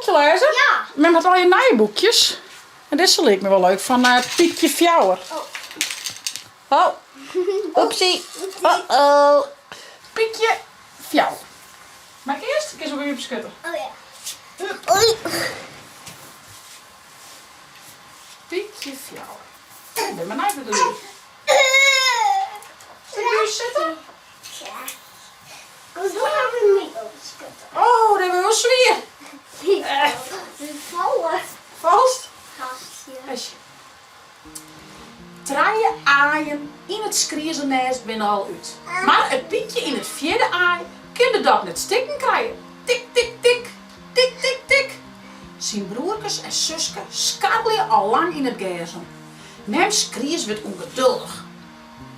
boekje lêze? Ja. Mem hat allegear nije boekjes. En dizze liek my wol leuk, fan Pykje Fjouwer. Oh. Oh. Oepsie. Oh oh. Pykje Fjouwer. Mei ik earst? Kinst wol by my op skurte. Oh ja. Oei. Pykje Fjouwer. Ik bin benijd wat it is. Sil ik by ús sitte? Ja. Kom doe mar by my op skurte. Oh, dat wurdt wol swier. Falle. Falst? Hast, ja. Trije aaien yn it skriezenêst binne al út. Mar it pykje yn it fjirde aai kin de dop net stikken krije. Tik, tik, tik, tik, tik, tik. Syn broerkes en suske skarrelje al lang yn it gers om. Mem skries wurdt ûngeduldich.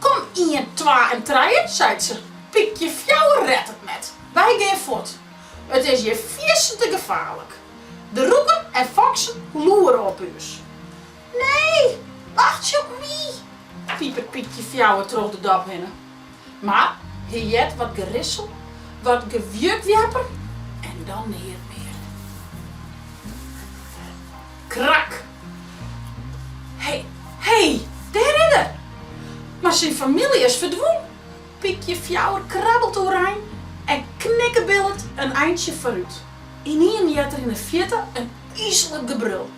Kom ien, twa en trije, seit se. Pykje fjouwer rêdt it net. Wy gean fuort. It is hjir fierstente gefaarlik. De roeken en foksen loere op ús. Nee, wachtsje op my! pipet Pykje Fjouwer troch de dop hinne. Mar hy heart wat gerissel, wat gewjukjapper en dan neat mear. Krak! Hé, hé, dêr is er! Mar syn famylje is ferdwûn. Pykje Fjouwer krabbelt oerein en knikkebillet in eintsje foarút. Ynienen heart er yn 'e fierte in yslik gebrul.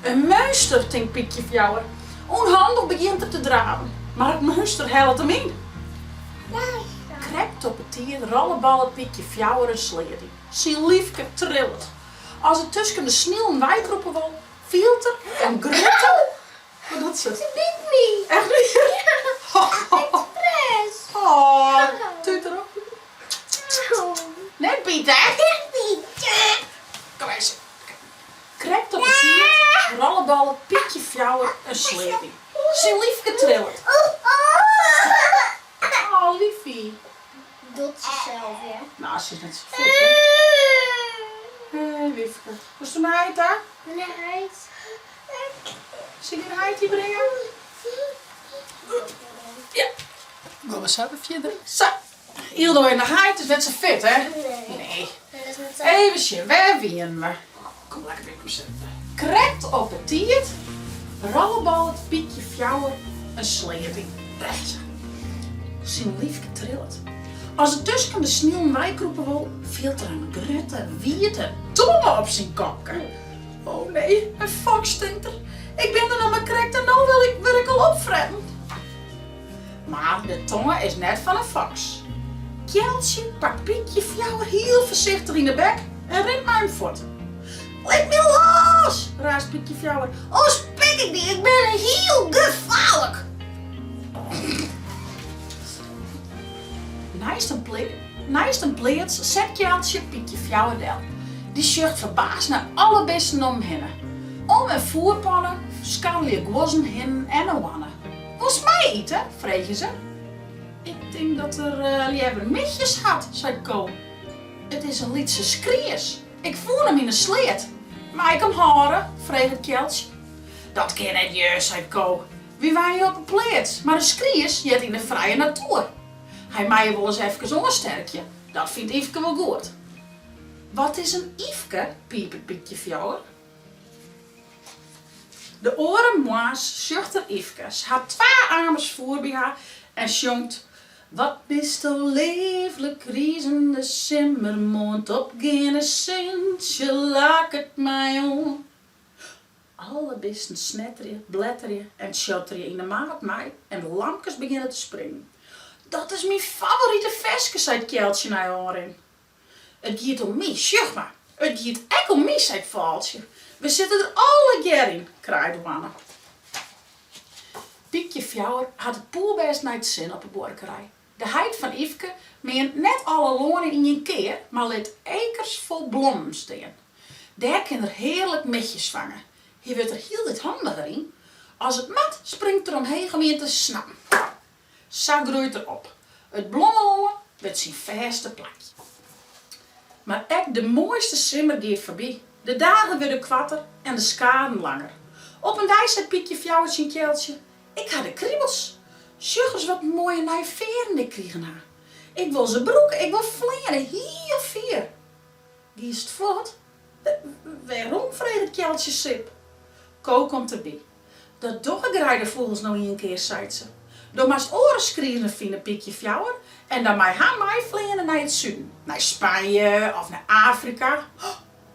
In meunster, tinkt Pykje Fjouwer. Ûnhandich begjint er te draven, mar it meunster hellet him yn. Krekt op 'e tiid rolleballet Pykje Fjouwer in sleat yn. Syn lyfke trillet. As er tusken de snilen weikrûpe wol, fielt er in grutte. Wat docht se? Se byt my. Echt wier? Ja, expres. Oh, tút derop. Net bite. Net bite. Kom eens. Krekt op 'e tiid rolleballet Pykje Fjouwer in sleat yn. Syn lyfke trillet. Oh, liefie. Docht se sels, ja. No, se is net sa fit, hè? Hé, wyfke. Wolsto nei heit ta? Nei heit. Sil ik dy nei heit bringe? Ja. Gean we sa wer fierder. Sa. Hielendal wer nei heit, is net sa fit, hè? Nee. Even sjen, wêr wienen we? Kom lekker by my sitten. Krekt op 'e tiid rolleballet Pykje Fjouwer in sleat yn. Sa. Syn lyfke trillet. As er tusken de snilen weikrûpe wol, fielt er in grutte, wiete tonge op syn kopke. Oh nee, in foks, tinkt er. Ik bin der noch mar krekt en no wurd ik al opfretten. Mar de tonge is net fan in foks. Kjeltsje pakt Pykje Fjouwer hiel foarsichtich yn 'e bek en rint mei him fuort. Lit my los! raast Pykje Fjouwer. Oars pik ik dy, ik bin hiel gefaarlik! Neist in pleats set Kjeltsje Pykje Fjouwer del. Dy sjocht ferbaasd nei alle bisten om him hinne. Om in foerpanne skarrelje guozzen, hinnen en in hoanne. Wolst mei-ite? freegje se. Ik tink dat er leaver michjes hat, seit Ko. It is in lytse skries. Ik fûn him yn 'e sleat. Mei ik him hâlde? freget Kjeltsje. Dat kin net hear, seit Ko. Wy wenje op 'e pleats, mar in skries heart yn 'e frije natoer. Hy mei je wolris efkes oansterkje, dat fynt Yfke wol goed. Wat is in Yfke? pipet Pykje Fjouwer. De oare moarns sjocht er Yfke. Se hat twa amers foer by har en sjongt, Wat bisto leaflik rizende simmermoarn, 't opgeande sintsje laket my oan. Alle bisten snetterje, bletterje en tsjotterje yn 'e maat mei en de lamkes begjinne te springen. Dat is myn favorite ferske, seit Kjeltsje nei ôfrin. It giet om my, sjoch mar. It giet ek om my, seit Fôltsje. We sitte der allegear yn, kraait Hoanne. Pykje Fjouwer hat it poerbêst nei 't sin op 'e buorkerij. De heit fan Yfke meant net alle lân yn ien kear, mar lit ekers fol blommen stean. Dêr kin er hearlik michjes fange. Hy wurdt der hieltyd handiger yn. As it moat, springt er omheech om ien te snappen. Sa groeit er op. It blommelân wurdt syn fêste plakje. Mar ek de moaiste simmer giet foarby. De dagen wurde koarter en de skaden langer. Op in dei seit Pykje Fjouwer tsjin Kjeltsje, Ik ha de kribels. Sjoch ris wat moaie nije fearren ik krigen ha. Ik wol se brûke, ik wol fleane, hiel fier. Giest fuort? Wêrom? freget Kjeltsje sip. Ko komt derby. Dat dogge greidefûgels no ien kear, seit se. Do moatst oare skriezen fine, Pykje Fjouwer, en dan mei har meifleane nei it suden, nei Spanje of nei Afrika.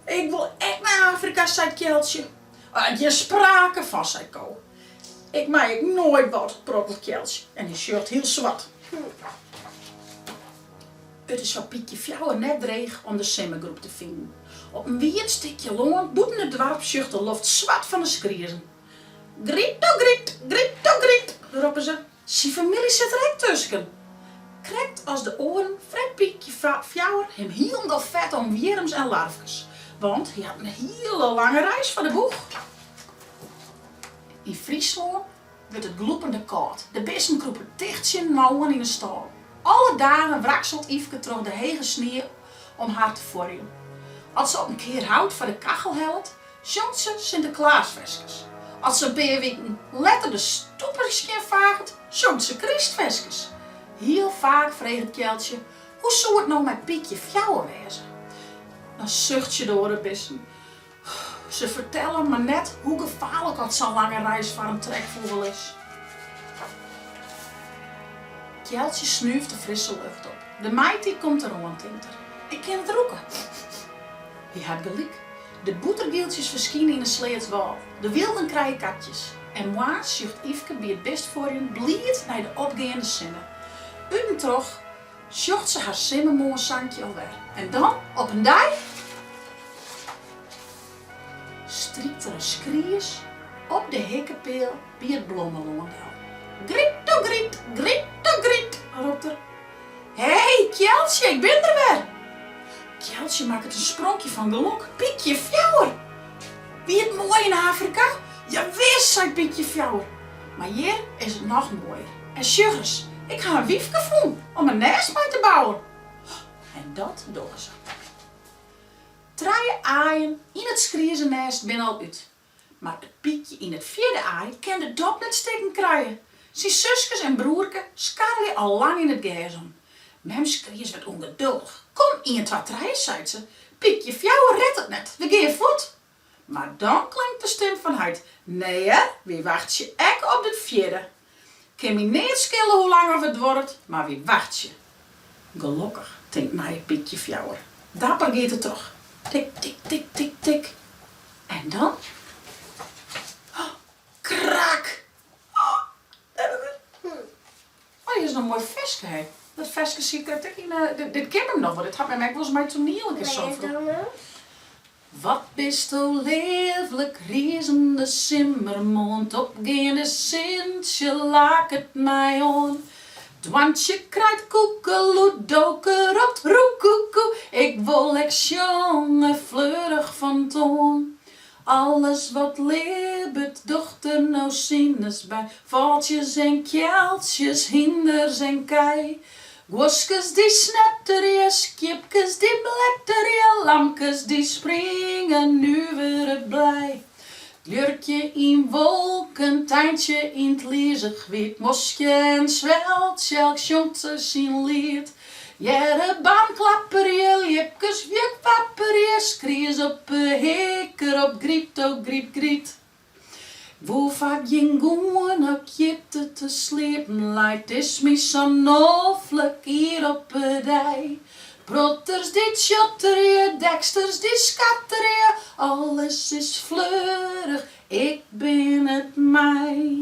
Ik wol ek nei Afrika, seit Kjeltsje. Gjin sprake fan, seit Ko. Ik mei ek noait wat, prottelt Kjeltsje en hy sjocht hiel swart. It is foar Pykje Fjouwer net dreech om de simmergroep te finen. Op in wiet stikje lân bûten it doarp sjocht de loft swart fan de skriezen. Gryt-o-gryt, gryt-o-gryt, roppe se. Syn famylje sit der ek tusken. Krekt as de oaren fret Pykje Fjouwer him hielendal fet oan wjirms en larfkes, want hy hat in hiele lange reis foar de boech. Yn Fryslân wurdt it glûpende kâld. De bisten krûpe ticht tsjin inoar oan yn 'e stâl. Alle dagen wrakselt Yfke troch de hege snie om har te fuorjen. As se op in kear hout foar de kachel hellet, sjongt se Sinteklaasferskes. As se in pear wiken letter de stoepe skjinfaget, sjongt se krystferskes. Hiel faak freget Kjeltsje, Hoe soe it no mei Pykje Fjouwer wêze? Dan suchtsje de oare bisten. Se fertelle mar net hoe gefaarlik oft sa'n lange reis foar in trekfûgel is. Kjeltsje snúft de frisse lucht op. De maitiid komt deroan, tinkt er. Ik kin it rûke. Hy hat gelyk. De bûtergieltsjes ferskine yn 'e sleatswâl. De wylgen krije katjes. En moarns sjocht Yfke by it bistfuorjen bliid nei de opgeande sinne. Ut en troch sjocht se har simmermoarnsankje alwer. En dan, op in dei, strykt der in skries op de hikkepeal by it blommelân del. Gryt-o-gryt, gryt-o-gryt, ropt er. Hé, Kjeltsje, ik bin der wer! Kjeltsje makket in spronkje fan gelok. Pykje Fjouwer! Wie it moai yn Afrika? Jawis, seit Pykje Fjouwer. Mar hjir is it noch moaier. En sjoch ris, ik ha in wyfke fûn om in nêst mei te bouwen. En dat dogge se. Trije aaien yn it skriezenêst binne al út. Mar it pykje yn it fjirde aai kin de dop net stikken krije. Syn suskes en broerke skarrelje al lang yn it gers om. Mem skries wurdt ûngeduldich. Kom, ien, twa, trije, seit se. Pykje fjouwer ret it net, we gean fuort. Mar dan klinkt de stim fan heit, Nee hear, wy wachtsje ek op dit fjirde. Kin my neat skille hoe lang oft it duorret, mar wy wachtsje. Gelokkich, tinkt nije Pykje fjouwer. Dapper giet er troch. Tik, tik, tik, tik, tik. En dan? Oh, krak! Oh, oh, hjir is noch in moai ferske, hé. Dat ferske siet krekt ek yn 'e... Dit kin him noch wol, dit hat mem ek wolris mei toaniel in kear songen. Wat bisto leaflik, rizende simmermoarn, 't opgeande sintsje laket my oan. Toantsje krijt koekeloe, Doke ropt roekoekoe, ik wol ek sjonge, fleurich fan toan. Alles wat libbet docht der no sines by, fôltsjes en kjeltsjes, hynders en kij. Guoskes dy snetterje, skiepkes dy bletterje, lamkes dy springe nuvere blij. Ljurkje yn wolken, teintsje yn 't lizich wyt, moskje en sweltsje, elk sjongt syn liet. Earrebarren klapperje, ljipkes wjukwapperje, skries op 'e hikke ropt gryt o gryt gryt. Woe faak gjin goan as 'k hjitte te sliepen lei, 't is my sa noflik ier op 'e dei. Protters dy't tsjotterje, deksters dy't skatterje, alles is fleurich, ik bin it mei.